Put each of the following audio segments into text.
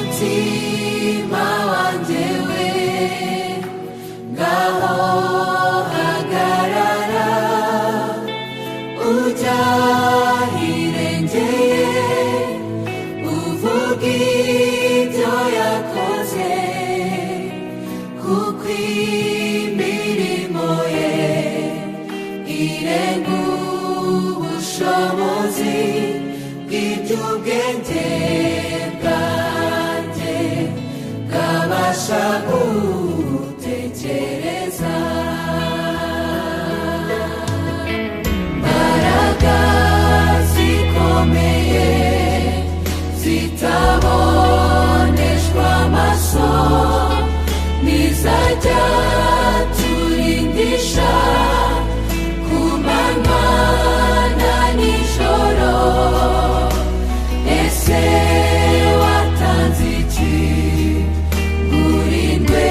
Mutima wanjye we, ngaho hagarara, ujya ahirengeye, uvuge ibyo yakoze, kuko imirimo ye irenga ubushobozi bw'iby'ubwenge bwanjye bwabasha gutekereza. Mbaraga zikomeye zitaboneshwa amaso, nizajya turindisha ku manywa na nijoro. Ese watanze iki urindwe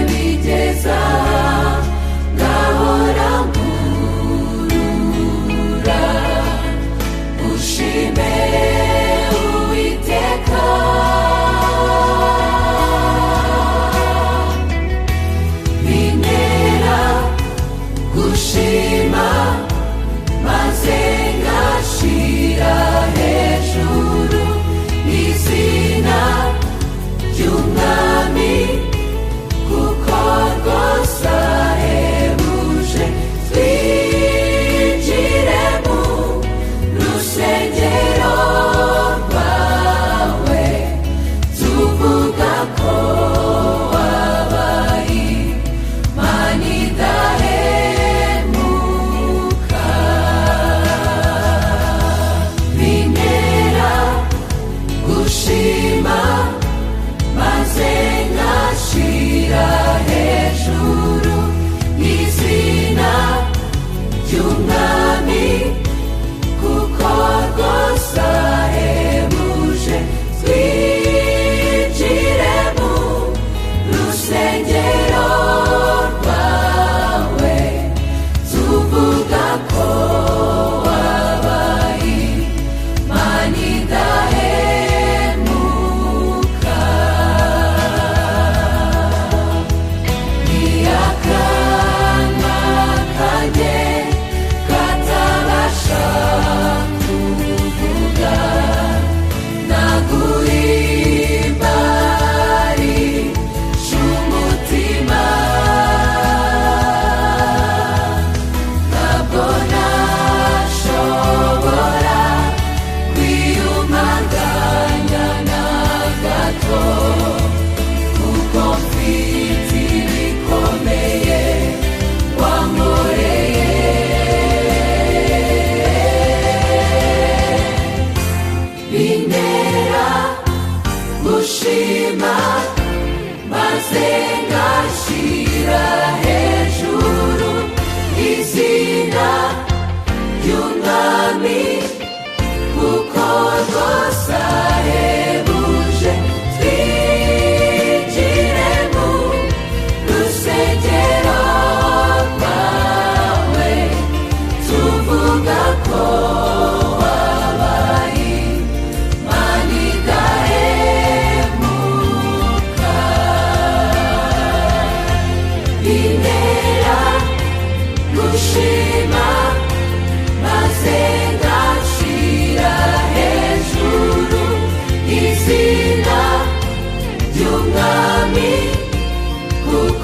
bigeza ngahora ngurura, ushime Uwiteka. Bintera gushima maze ngashira hejuru izina ry'Umwami, kuko rwose ahebuje. Twinjire mu rusengero rwawe, tuvuga ko wabaye Imana idahemuka. Bintera gushima maze ngashira hejuru izina ry'Umwami, kuko rwose ahebuje. Twinjire mu rusengero rwawe, tuvuga ko wabaye Imana idahemuka. Ni akanwa kanjye katabasha kuvuga, naguhimbarisha umutima. Ntabwo nashobora kwiyumanganya na gato, kuko mfite ibikomeye wankoreye. Bintera gushima maze ngashira hejuru izina ry'Umwami, kuko rwose ahebuje. Twinjire mu rusengero rwawe, tuvuga ko wabaye Imana idahemuka. Bintera gushima maze ngashira hejuru izina ry'Umwami, kuko